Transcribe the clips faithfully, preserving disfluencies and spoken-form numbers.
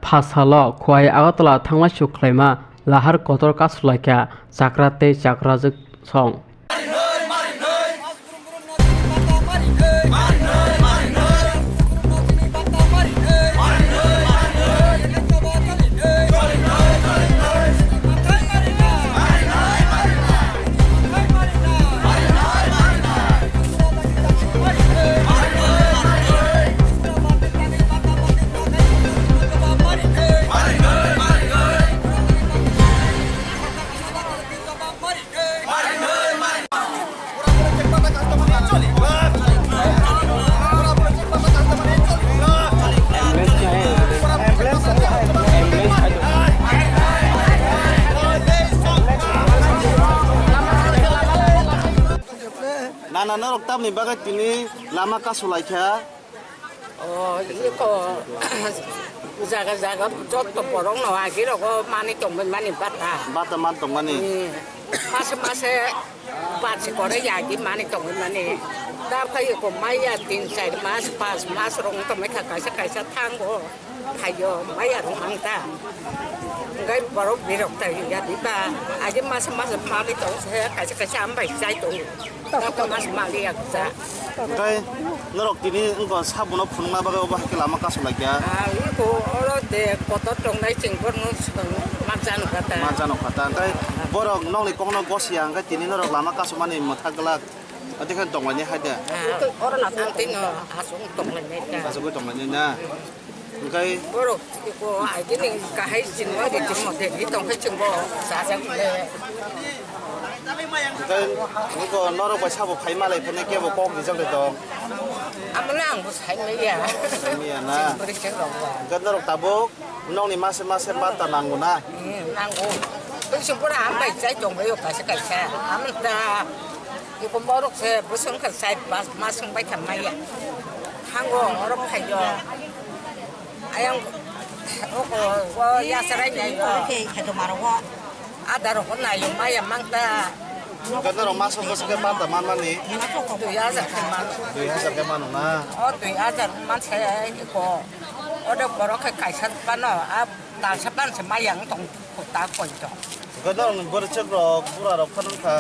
Hasalo Khowai Agartala thanglaisu khlaima lahar kotor kasulaikha chakra tei chakrajwk song. Nana norok tamni bagwi tini lama kasulaikha? O, iko jaga jaga joto borok no agi rogo mani tongwi mani bata. Bata man tongmani. Hmm. Mase mase bati kore yagi mani tongwi mani. Da phai iko maya tin char mas, pas mas rong tongwi kha kaisa kaisa thango. Phaio maya rong mangta. Ngai borok birok tai ya diba. Agi mase mase mani tong se kaisa kaisa ambai chai tong. Toko mas mali ya kisa. Hwnkhe norok tini wngkha sabono phunukna bagwi obo hai khe lama kasulaikha. Ah, iko oro de kotor tongnai chwng borno swkang ma jano kha ta. Ma jano kha ta. Hwnkhe borok nokni kokno gosiya hwnkhe tini norok lama kasumani mwthak glak. Adi khe tonglaini hai de. Ah, oro na tang tino asung tonglaini ta. Asugwi tonglaini na. Hwnkhe borok ko agini kahai chwngno ritimo de, ri tongkhe chwngbo chajak le. Hwnkhe iko norok bai sabo phai malai phene kebo kok rijak le tong. Amole ang bo sai maya. Sai maya na. Chwng bwrwi chwng rok ba. Hwnkhe norok tabuk nokni mase mase bata nango na. Hmm, nango. Twi chwng pura ambai chai tongbaio kaisa kaisa. Amta. Iko borok se bwswng kha sai pas mas wngbai kha maya. Hango oro phaio. Ayang oko o yasarai nai o. Ada rok nai o maya mangta. Hwnkhe norok maso bwswk khe bata manmani? Dui hajar khe man. Dui hajar khe mano na? O dui hajar man se iko. Ode borok khe kaisa pano a talsa pan se maya wng tong ta koi tong. Hwnkhe norokni bwrwichwk rok bura rok phano wngkha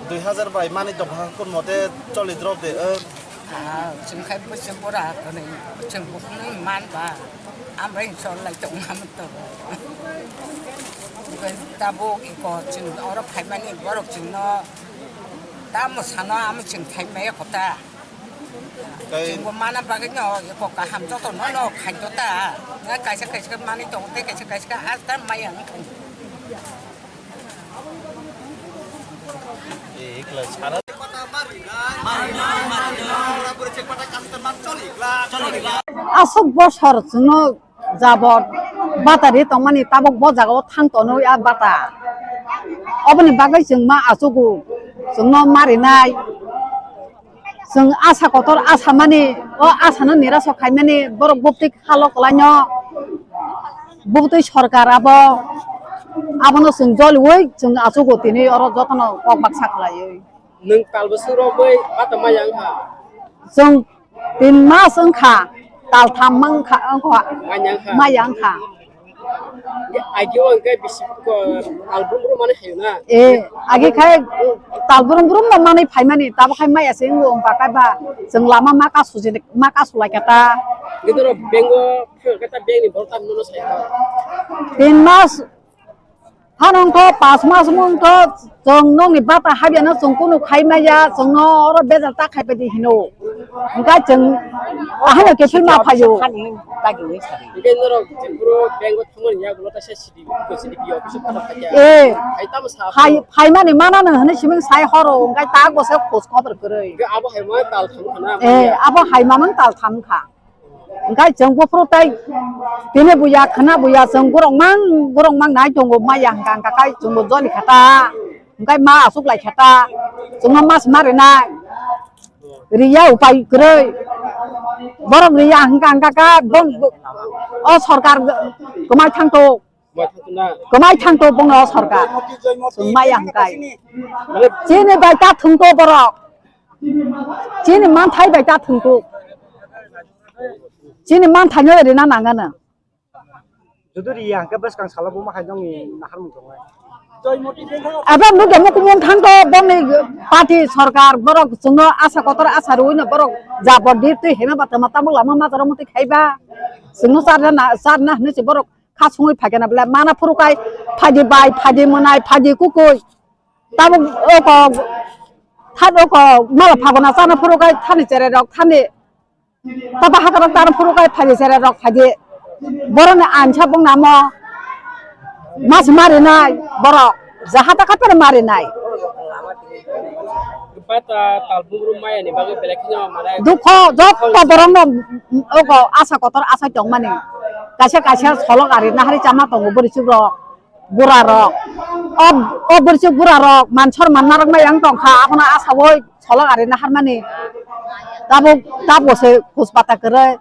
dui hajar bai manwi tongkha kun mote choli drop de o. Ah, chwng khai bwswk bura hwnwi chwng bukhuknwi man ba, ambai chol lai tong ma to. Tabuk iko chwng oro phaimani borok chwngno tamo sano amo chwng phaimaya kota. Tei chwngbo mana bagwi no iko kaham joto no no khaito ta. Ngai kaisa kaisa manwi tongo tei kaisa kaisa asta maya wng thang. Aswk bosor chwngno jabot batari tongmani tabuk bo jagao thang tonwi a bata. Oboni bagwi chwng ma achugo chwngno marinai. Chwng asa kotor asa mani, o asa no nirasa khaimani borok buptik halo kwlaino bubutwi sorkar abo, abono chwng joliui chwng achugo tini oro jotono kok baksa khlaiwi. Nwng talbo suro bai bata maya wngkha? Chwng tin mas wngkha, tal tham wngkha, wngkha, maya wngkha. Maya wngkha. Agi o hwnkhe bisi ko album ro mani khayo na? Eh, agi khai tal brum brum no manwi phaimani, tabo khai maya se wngbo wngkha kaiba chwng lama ma kasu jini, ma kasu laikha ta. Gidoro bengo phiyok khe ta bengni borok tam nono sai kha. Tin mas, hanong tho pas mas mung tho chwng nokni bata habya no chwng kunu khai maya, chwng no oro bejal ta khai pedi hino. Hwnkhe chwng ahai no khe philma phaio. Hwnkhe norok Tripura bengo thangmani yagulo ta se C D P office o phano phaikha. Eh. Hai tamo sa phai, phaimani mana no hwnwi siming sai horo, hwnkhe ta gose khos khobor kwrwi. Hwnkhe abo hai ma tal tham khana. Eh, abo hai mamang tal tham kha. Hwnkhe chwng buphuru tei tini buya khwna buya chwng borok mang, borok mang nai tongo maya hwnkha hwnkha khai chwngbo joli kha ta. Hwnkhe ma aswk lai kha ta. Chwngno mas ma rwnai. Riya upai kwrwi. Borok riya hwnkha hwnkha kha, o sorkar kwmai thangto. Kwmai thangto bono o sorkar. Chwng maya hwnkha. Chini bai ta thwngto borok. Chini manthai bai ta thwngto. Chini manthai no rina nangano. Jodi riya hwnkhe bwskang salo bo ma hai nongni naharmung tongnai. Abo nugya mukumung thangto bongni party sorkar borok chwngno asa kotor asa rwino borok jabor dir twi hema ba tama tabuk lama majaro muti khaiba chwngno charna na charna hinwi se borok kha sungwi phaikhe na belai mana phuru kai phaidi bai phaidi mwnai phaidi kukui tabuk oko thad oko mala phagona chana phuru kai thani cherai rok thani Tata hakarok taro phuru kai phaidi sere rok phaidi. Boroni ansa bung namo. Mas marinai borok. Jaha taka tere marinai. Bata talbung rum maya ni bagwi belek kheno manai. Dukho jotto borok no ogo asa kotor asa tongmani. Kaisa kaisa solok ari nahari chama tongo bwrwi chuk rok. Bura rok. O, o bwrwi chuk bura rok. Mansor manna rok mai yang tongkha. Abono asa oi. Solok ari naharmani tabuk tabuk se kuspata kwrwi.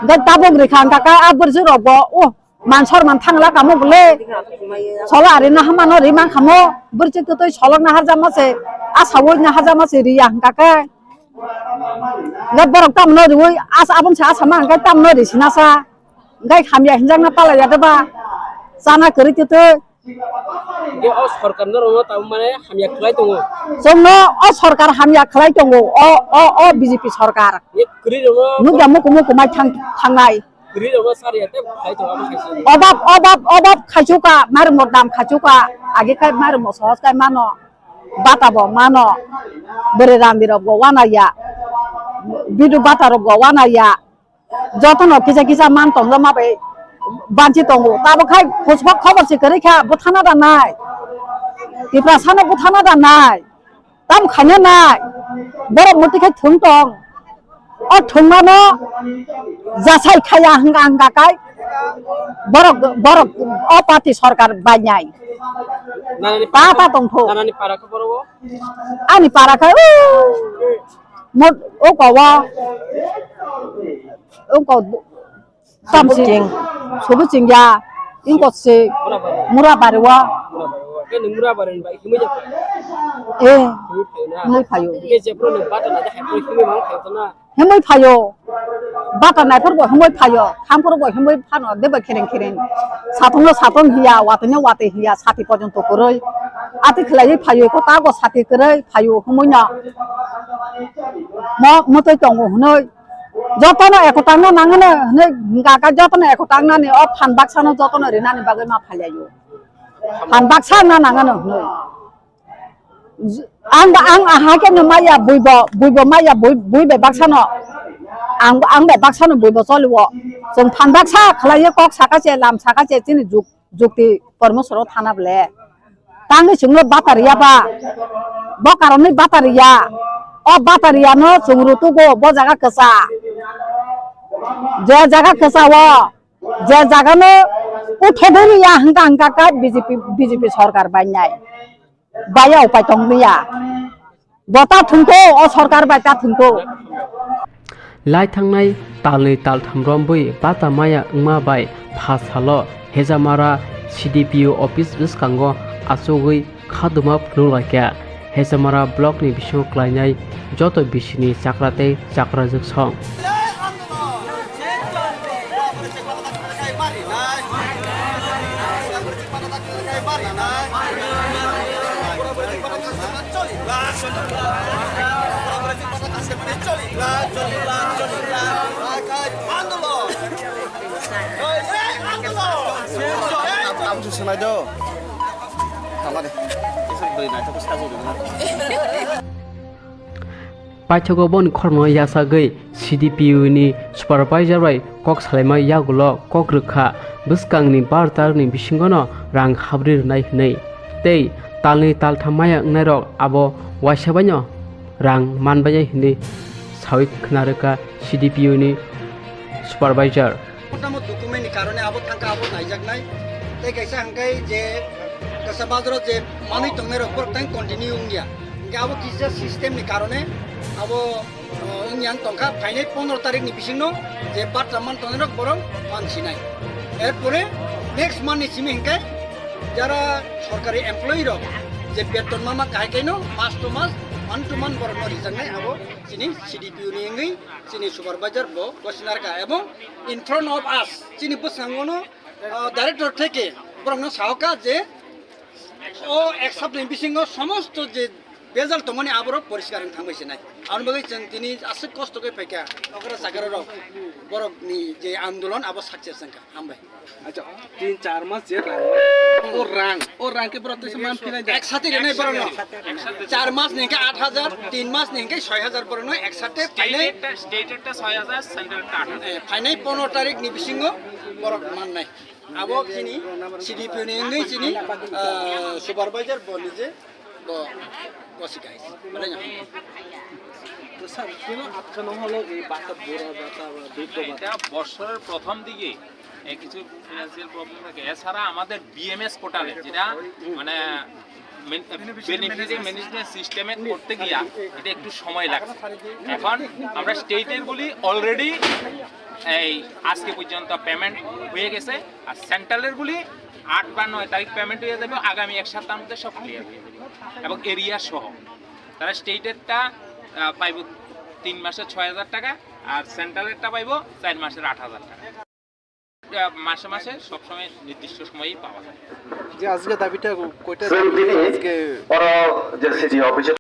Hwnkhe tabuk rikha hwnkha khe a bwrwswk rokbo o mansor man thangla kamo bwle. Solok ari naharmano ri mankha mo bwrwswk kwtwi solok naharjakma se a sawi naharjakma se riya hwnkha khe. Hwnkhe borok tamno riwi asa aboni se asa ma hwnkhe tamno ri sinasa. Hwnkhe hamya hinjakna palaiya deba chana kwrwi kwtwi. Hwnkhe o sorkar norokno tabuk mane hamya khlai tongo. Chwngno o sorkar hamya khlai tongo, o, o, o B J P sorkar. Hwnkhe kwrwi rokno nukya muku muku mai thang-, thangnai. Kwrwi rokno sariya tei khlai tongo abo khaisa. Obab, obab, obab khaichuka, mairum dam khaichuka, agi khai mairum sohos khai mano, bata bo mano, bwrwi randi rok bo wana ya, bidu bata rok bo wana ya. Jotono kisa kisa man tongo ma bai banchi tongo. Tabuk khai khosbak khobor se kwrwi kha bwthana da nai. Tiprasano bwthana da nai. Tam khaina nai. Borok muti khai thung tong. O thungmano jasai khaya hwnkha hwnkha kai. Borok borok o party sorkar bai nai. Nanani ta ta tong tho. Nanani para khe boro o? Ani para khai. Mot o ko wa. Wngkok tamsing, sobo chingya, wngkok se mura bari o. Mura bari o. Khe nwng mura bari ni bai himwi jak. Eh, himwi phaio na? Himwi phaio. Khe jephuru nwng bata naidi hai phuru himwi mang phaio to na? Himwi phaio. Bata naiphuru bo himwi phaio. Thamphuru bo himwi phano deba khereng khereng. Satung no satung hiya, watwi no watwi hiya, sati porjonto kwrwi. Ati khlaiwi phaio, ko tago sati kwrwi phaio himwi no. Mo mwtwi tongo hwnwi. Jotono eko tangna nangano hwnwi hwnkha khe jotono eko tangnani o phan baksano jotono rinani bagwi ma phalyaio. Phan baksa wngna nangano hwnwi. Ang ba ang aha khe no maya buibo buibo maya bui bui bai baksano. Ang ang bai baksano buibo choliwo. Chwng phan baksa khlaiwi kok saka se lam saka se chini juk jukti pormosoro thana ble. Tangwi chwngno batariya ba. Bo karonwi batariya. O batariyano chwng rutugo bo jaga kwcha. Je jaga kwchao, je jagano uthogwi riya hwnkha hwnkha khe B J P, B J P sorkar bainai. Baya upai tongya. Bo ta thwngkho, o sorkar bai ta thwngkho. Lai thangnai talnwi taltham rombwi bata maya wngma bai pha salo Hejamara C D P O office bwskango achugwi khaduma phunuk laikha. Hejamara block ni bisingo klainai joto bisini chakra tei chakrajwk song. Ang se swnai do. Tama de. Isa beri nai to sa jodi na. Paithago boni khorokno yachagwi C D P O ni supervisor bai kok salaima yagulo kok rwkha, bwskangni bar tarni bisingono rang habri rwnai hwnwi. Tei talnwi taltham maya wngnairok abo waisa baino rang manbainai hwnwi sawi khna rwkha C D P O ni supervisor. Tamo document ni karone abo thangkha abo naijaknai. Tei kaisa hwnkhe je kaisa bazaro je manwi tongnairok borok tang continue wngya. Hwnkhe abo kisa system ni karone abo, uh, wngya wng tongkha, phainai pondro tarik ni bisingno je batra man tongnairok borok man sinai. Erpore next month ni simi hwnkhe jara sorkari employee rok je beton mama kahai kaino mas to mas Man to man borokno rijaknai abo chini C D P O ni wngwi chini supervisor bo gosina rwkha, ebong in front of us chini bwskango no, ah, director theke borokno sahoka je o ek saptani bisingo somosto je bejal tongmani aborok poriskar wng thangbai sinai. Aboni bagwi chwng tini aswk kosto khe phaikha okra chakararok borokni je andolon abo success wngkha. Hambai. Acha, tin char mas je rang. O rang, o rang ke borok tesa man philai da. Ek sati rwnai borokno. Char mas ni hwnkhe aat hajar, tin mas ni hwnkhe soi hajar borokno ek sati phainai. State-etta, state-etta soi hajar, central-etta aat hajar. Eh, phainai pondro tarik ni bisingo borok mannai. Abo chini C D P O ni wngwi chini, ah, supervisor bo nije bo, bo sikai. Belai no. তো স্যার, কেন আটকানো হলো এই বাতা, বুড়া বাতা বা বৃদ্ধ বাতা? এটা বছরের প্রথম দিকে, এ, কিছু ফিনান্সিয়াল প্রবলেম থাকে। এছাড়া আমাদের বিএমএস পোর্টালে, যেটা মানে মেন-, বেনিফিশিয়ারি ম্যানেজমেন্ট সিস্টেমে করতে গিয়া এটা একটু সময় লাগছে। এখন আমরা স্টেটের গুলি অলরেডি এই আজকে পর্যন্ত পেমেন্ট হয়ে গেছে, আর সেন্ট্রালের গুলি আট বা নয় তারিখ পেমেন্ট হয়ে যাবে, আগামী এক সপ্তাহের মধ্যে সব ক্লিয়ার হয়ে যাবে। এবং এরিয়া সহ তারা স্টেটেরটা, আহ, পাইব তিন মাসে ছয় হাজার টাকা, আর সেন্ট্রালেরটা পাইব চার মাসের আট হাজার টাকা। আহ, মাসে মাসে সবসময় নির্দিষ্ট সময়ই পাওয়া যায়। যে আজকে দাবিটা কয়টা চলতি দাবি আজকে? Oro je C D office-o